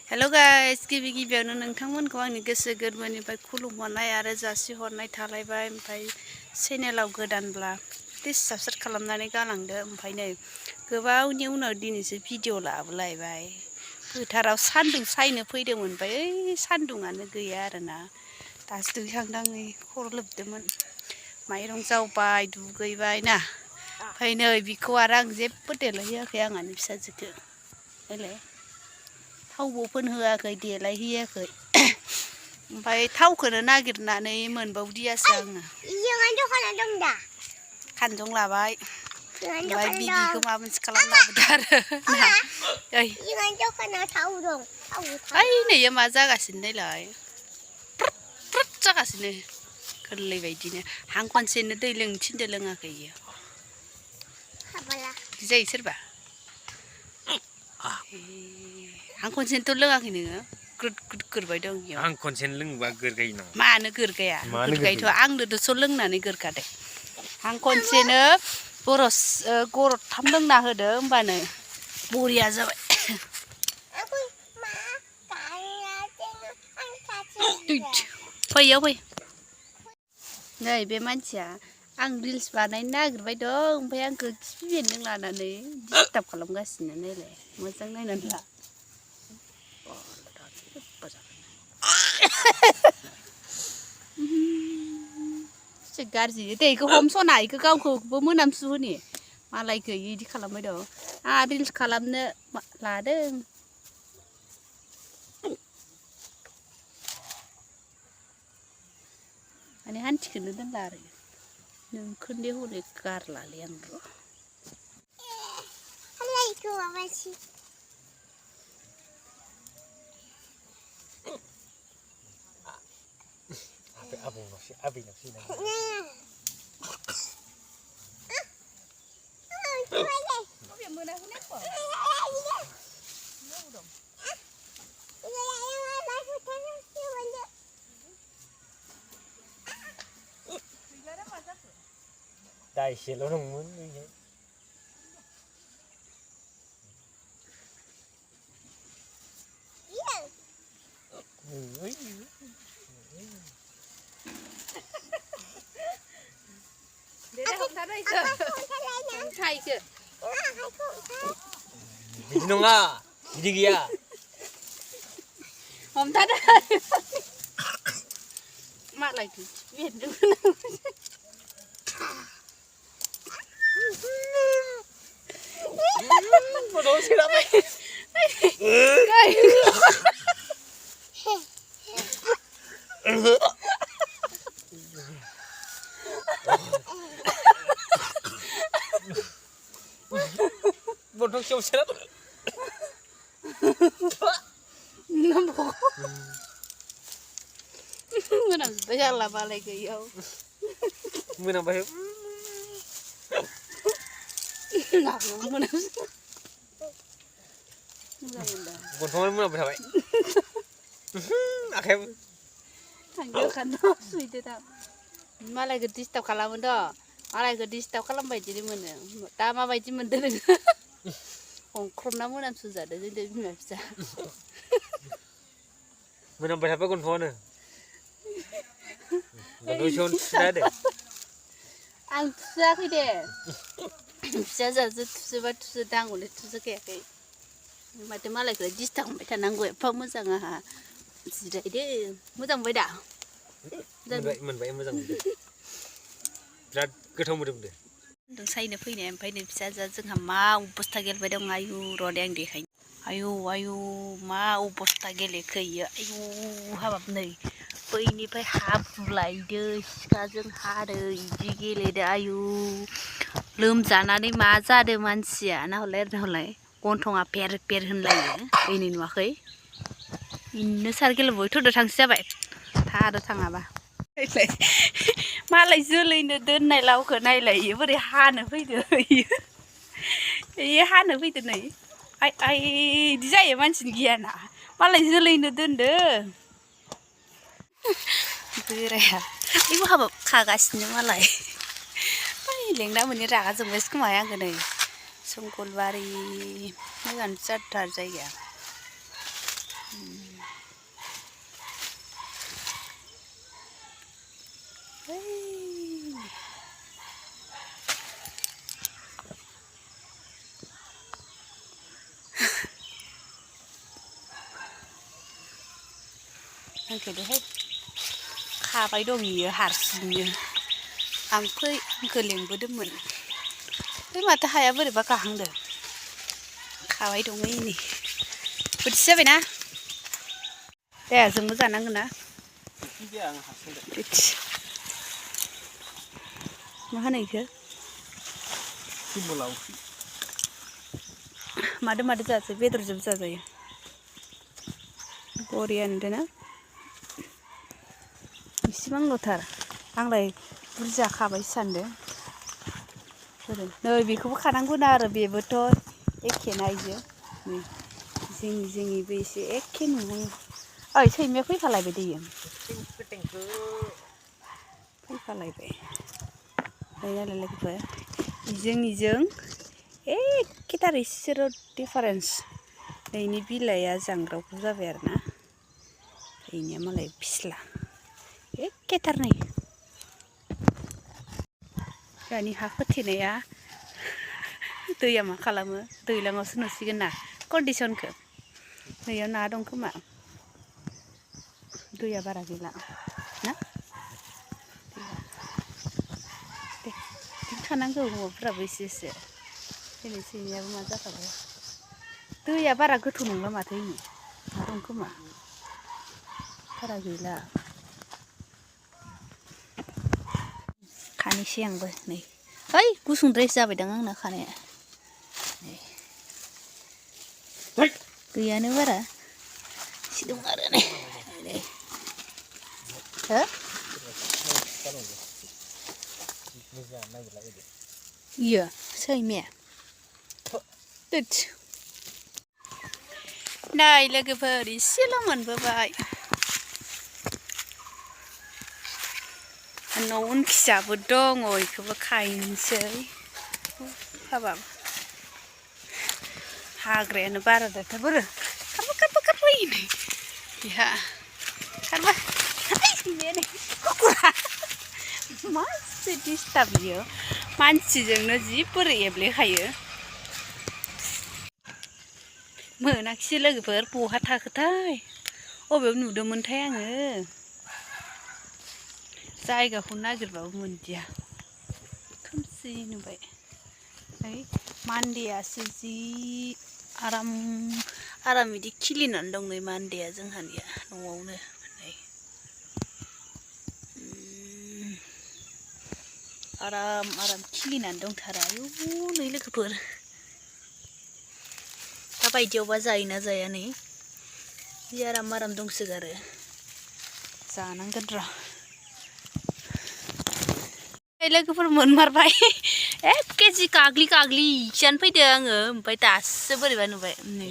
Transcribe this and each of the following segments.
Hello guys गिबियावनो नोंथांमोनखौ आंनि गोसो गोरबोनिफ्राय खुलुमहरनाय आरो जासिहरनाय थालायबाय। ओमफ्राय चेनेलाव गोदानब्ला प्लिज साबस्क्राइब खालामनानै गालांदो। ओमफ्राय नै गोबावनि उनाव दिनैसो भिडिअ लाबोलायबाय। फोथाराव सान्दुं सायनो फैदोंमोन, ओमफ्राय ओइ सान्दुङानो गैया आरोना। दासो दुगैखांदों, नै खर' लोबदोंमोन, माइरं जावबाय, दुगैबाय ना। ओमफ्राय नै बिखौ आरो आं जेबो देलायहोआखै आंहानि फिसाजोखौ। नायलाय थावबो फोनहोआखै, देलायहोआखै। ओमफ्राय थावखौनो नागिरनानै मोनबावदियासो आङो। दखाना दं दा खानजं लाबाय, ओमफ्राय बिगिखौ माबा मोनसे खालामना लाबोदो आरो ना। दखानाव थाव दं। ओइ नैयो मा जागासिनो नायलाय, फ्रुट जागासिनो गोरलै बायदिनो। हां खनसेनो दै लोंनो थिनदो, लोङाखै इयो। बिदि जायो सोरबा। हां खनसेनोथ' लोङाखै नोङो, ग्रुद ग्रुद गोरबाय दं इयाव। हां खनसेनो लोंबा गोरगायो नामा? मानो गोरगाया? गोरगायोथ', आंनोथ' लोंनानै गोरगादों। हां खनसेनो गरदथाम लोंना होदो, होमबानो बरिया जाबाय। फै इयाव फै। नै बे मानसिया आं रिल्स बानायनो नागिरबाय दं, ओमफ्राय आंखौ खिफि बेन्दों लानानै डिस्टार्ब खालामगासिनो। नायलाय मोजां नायनानै ला। गाज्रि दे, इखौ हमस'ना, इखौ गावखौबो मोनामसु होनि मालायखौ इदि खालामबाय दं। आंहा रिल्स खालामनो लादों। माने हान्थिखौनो दोनला आरो नोंखौन्दे हले गारलालै आं र'। दा एसेल' दंमोन बेयो। बिदि नङा, बिदि गैया। हमथादो मालायखौ बेन्दों बथल सेवसेराब मोनामजोब्बाय जाला मालाय गैयाव। मोनामबाय गन्थङानो मोनामबाय थाबाय। आखायाबो सुइदो दा मालायखौ डिस्टार्ब खालामोथ', मालायखौ डिस्टार्ब खालामबाय बिदि मोनो। दा माबायदि मोनदों नोङो? हंख्रबना मोनामसुजादों जोंजों बिमा फिसा। मोनामबाय थाबाय गन्थङानो। गन्थं सुना होदो। आं थुजायाखै दे, फिसाजोआसो थुसोबा थुसोदों, आं हले थुसोखायाखै। माथो मालायखौ डिस्टार्ब खालामबाय थानांगौ, एफा मोजां आंहा जिरायदो। मोजां मोनबाय दा? मोनबाय, मोजां मोनदों। बिराद गोथाव मोदोमदों। सान्दुं सायनो फैनाय, ओमफ्राय नै फिसाजोआ जोंहा मा अबस्था गेलेबाय दं। आयु र' दे आं देखायनो। आयु मा अबस्था गेलेखो इयो। आयु हाबाब नै बैनिफ्राय हाब्रु लायदो, सिखाजों हादो, इदि गेलेदो। आयु लोमजानानै मा जादों मानसिया। नाहरलाय गन्थङा पेर पेर होनलायो। ओइनै नुवाखै? इनो सार गेलेबाय थ'दो, थांसै जाबाय। थार थाङाबा मालाय जोलैनो दोननाय लावखौ नायलाय, इयो बोरै हानो फैदो। इयो हानो फैदो नै। आइ इदि जायो मानसिनि गियाना। मालाय जोलैनो दोनदो बोराया। आयु हाबाब खागासिनो मालाय। लेंना मोनि रागा जोंबायसो खोमा आंखौ नै। संगलबारि मोजाङानो जाथार जायगाया। आंखौ दहाय खाबाय दं इयो हारसिंनो आंखौ लेंबोदोंमोन बे माथो हाया बोरैबा गाहांदों खाबाय दङ इनि बोथिसे जाबायना दे जोंबो जानांगोन ना मा होनो इखो मादो जाजायो बेदरजोंबो जाजायो बरियानो ना इसेबांल'थार आंलाय बुरजा खाबाय सानदों नै बेखौबो खानांगौना आरो बेबोथ' एखेना इजों नै जोंनिबो एसे एखे नुहाङो ओइ सैमाया फैफालायबाय दैयो फैफालायबाय नायनालाय लोगोफोर इजों एखेथार इसोरो डिफारेन्स नैनि बिलाइआ जांग्रावग्राव जाबाय आरोना इनिया मालाय फिस्ला एखेथार नै दानि हा खोथेनाया दैया मा खालामो दैज्लाङावसो नुसिगोन ना कन्डिसनखौ नैयाव ना दं खोमा दैया बारा गैला ना दे बिदिनो थानांगौ हौवाफोराबो एसे दिनै सैमायाबो मा जाखागौ दैया बारा गोथौ नंला माथो इनि ना दं खोमा बारा गैला खानोसै आंबो नै ओइ गुसुंद्रायसो जाबायदां आंना खानाया गैयानो बारा एसे दं आरो नै हो इयो सैमाया नै लोगोफोर एसेल' मोनबोबाय न' उनखिजाबो दङ इखौबो खाहैनोसै हाबाब हाग्रायानो बाराद्रायथार बोरो खारबो इनै बेहा खारबो सैमायानो कुकुरा मासे डिस्टार्ब बियो मानसिजोंनो जि बोरै एब्लेखायो मोनाखिसै लोगोफोर बहा थाखोथाय अबेयाव नुदोंमोनथाय आङो जायगाखौ नागिरबाबो मोनदिया खोमसि नुबाय ओमफ्राय मान्देयासो जि आराम बिदि खिलिनानै दं नै मान्देया जोंहानिया न'आवनो आराम खिलिनानै दंथारो आयौ नै लोगोफोर दा बायदियावबा जायोना जाया नै जि आराम दंसोगारो जानांगोन र' लोगोफोर मोनमारबाय 1 केजि गाग्लिजानो फैदों आङो ओमफ्राय दासो बोरैबा नुबाय नै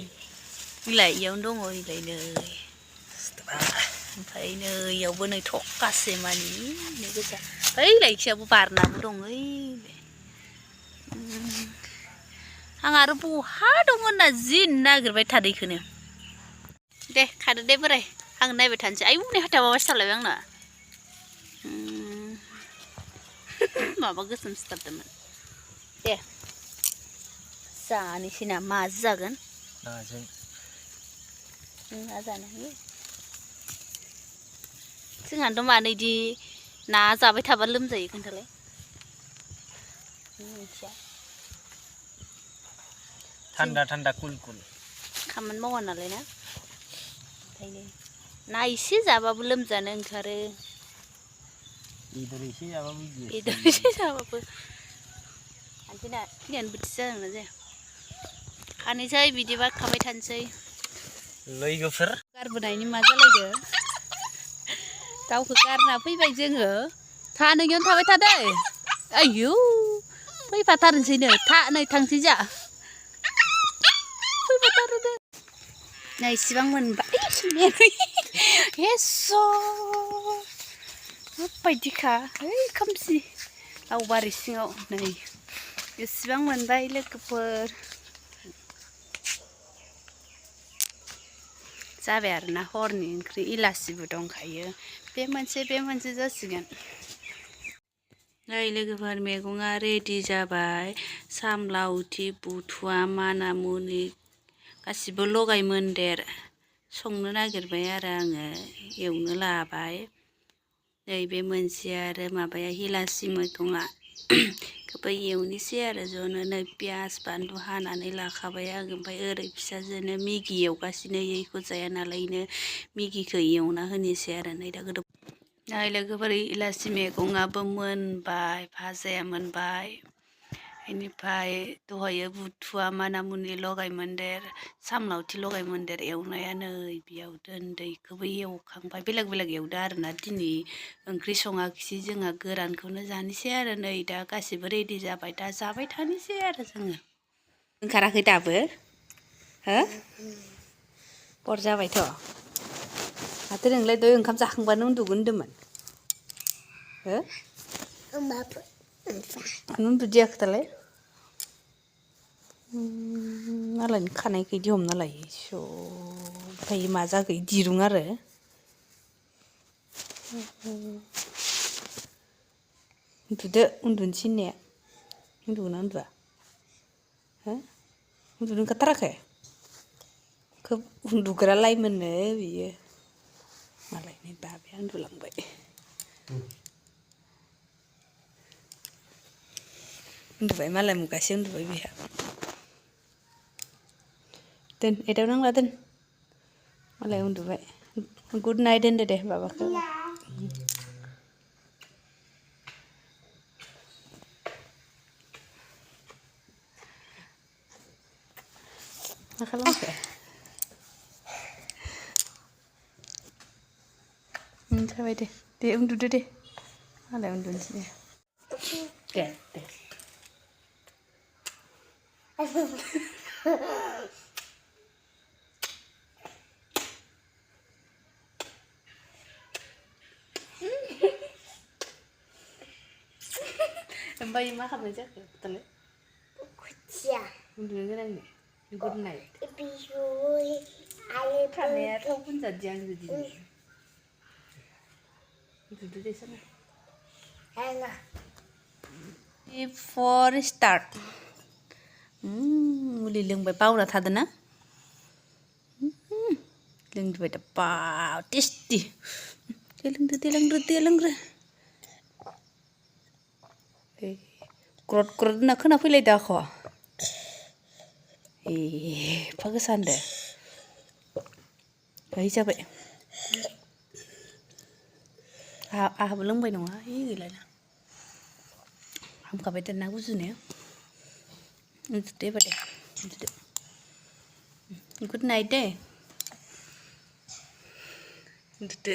बिलाइ इयावनो दङ इलाय नै ओमफ्राय नै इयावबो नै थखासे मानि नै गोजा ओइ लायखियाबो बारनाबो दं ओइ आं आरो बहा दं होनना जि नागिरबाय थादों इखौनो दे खादो दे बोराय आं नायबाय थानोसै आयौ नै हाथायाव माबा सिथाबलायबाय आंना माबा गोसोम सिथाबदोंमोन दे जानोसै ना माजों जागोन नाजों ना जानो हायो जोंहानोथ' मानो इदि ना जाबाय थाबा लोमजायो खोन्थालाय मिथिया थान्दा कुल खामानि मावा नालाय ना ओंखायनो ना एसे जाबाबो लोमजानो ओंखारो बेदर एसे जाबाबो आन्थिना खिनियानो बोथिसे जादोंना जाया खानोसै बिदिबा खाबाय थानोसै लोगोफोर गारबोनायनि मा जालायदो दाउखौ गारना फैबाय जोङो था नोंनियावनो थाबाय थादो आयौ फैफाथारनोसैनो नै थांसै जा फैफाथारो दे नै इसिबां मोनबाय हेस' माबायदिखा ओइ खोमसि लावबारि सिङाव नै इसिबां मोनबाय लोगोफोर जाबाय आरोना हरनि ओंख्रि इलासिबो दंखायो बे मोनसे जासिगोन नै लोगोफोर मैगङा रेडि जाबाय सामला उथि बुथुवा माना मुनि गासिबो लगाय मोन्देर संनो नागिरबाय आरो आङो एवनो लाबाय नै बे मोनसे आरो माबाया हिलासि मैगङा खोबो एवनोसै आरो ज'नो नै पियास बानलु हानानै लाखाबाय आं ओमफ्राय ओरै फिसाजोनो मेगि एवगासिनो इखौ जाया नालायनो मेगिखौ एवना होनोसै आरो नै दा गोदौ नै लोगोफोर इलासि मैगङाबो मोनबाय भाजाया मोनबाय बेनिफ्राय दहायो बुथुवा माना मुनि लगाय मोन्देर सामलावथि लगाय मोन्देर एवनाया नै बेयाव दोनदैखौबो एवखांबाय बेलेग एवदो आरोना दिनै ओंख्रि सङाखिसै जोंहा गोरानखौनो जानोसै आरो नै दा गासिबो रेडि जाबाय दा जाबाय थानोसै आरो जोङो ओंखाराखै दाबो हो हर जाबायथ' माथो नोंलाय दहाय ओंखाम जाखांबानो उन्दुगोन होन्दोंमोन हो होमबाबो मानो उन्दुदियाखै दालाय मालायनि खानायखौ इदि हमना लायो स' ओमफ्राय मा जाखो दिरुं आरो उन्दुदो उन्दुनो थिननाया उन्दुगोना उन्दुआ हो उन्दुनो ओंखारथाराखै खोब उन्दुग्रा लाइमोननो बियो मालायनि बाबाया उन्दुलांबाय उन्दुबाय मालाय मुगासे उन्दुबाय बेहा दोन एदाव नांला दोन मालाय उन्दुबाय गुड नाइट होनदो दे बाबाखौ मा खालामखो जाबाय दे उन्दुदो दे मालाय उन्दुनोसै दे ओमफ्राय मा खालामनाय जाखो दालाय खुथिया उन्दुनो गोनांनो गुड नाइट बिजुय आरो खानाया थाव फुनजादिया आंजों दिनै उन्दुदो दे साना आङा 4 स्टार्ट मुलि लोंबाय बावना थादों ना लोंजोबबाय दा बा टेस्टि दे लोंग्रो ग्रद होनना खोनाफैलायदो आख' एफा गोसा होनदो ओइ जाबाय आहाबो लोंबाय नङा गैलाना हामखाबाय दाना गुजुनाया उन्दुदो एबार दे उन्दुदो गुड नाइट दे उन्दुदो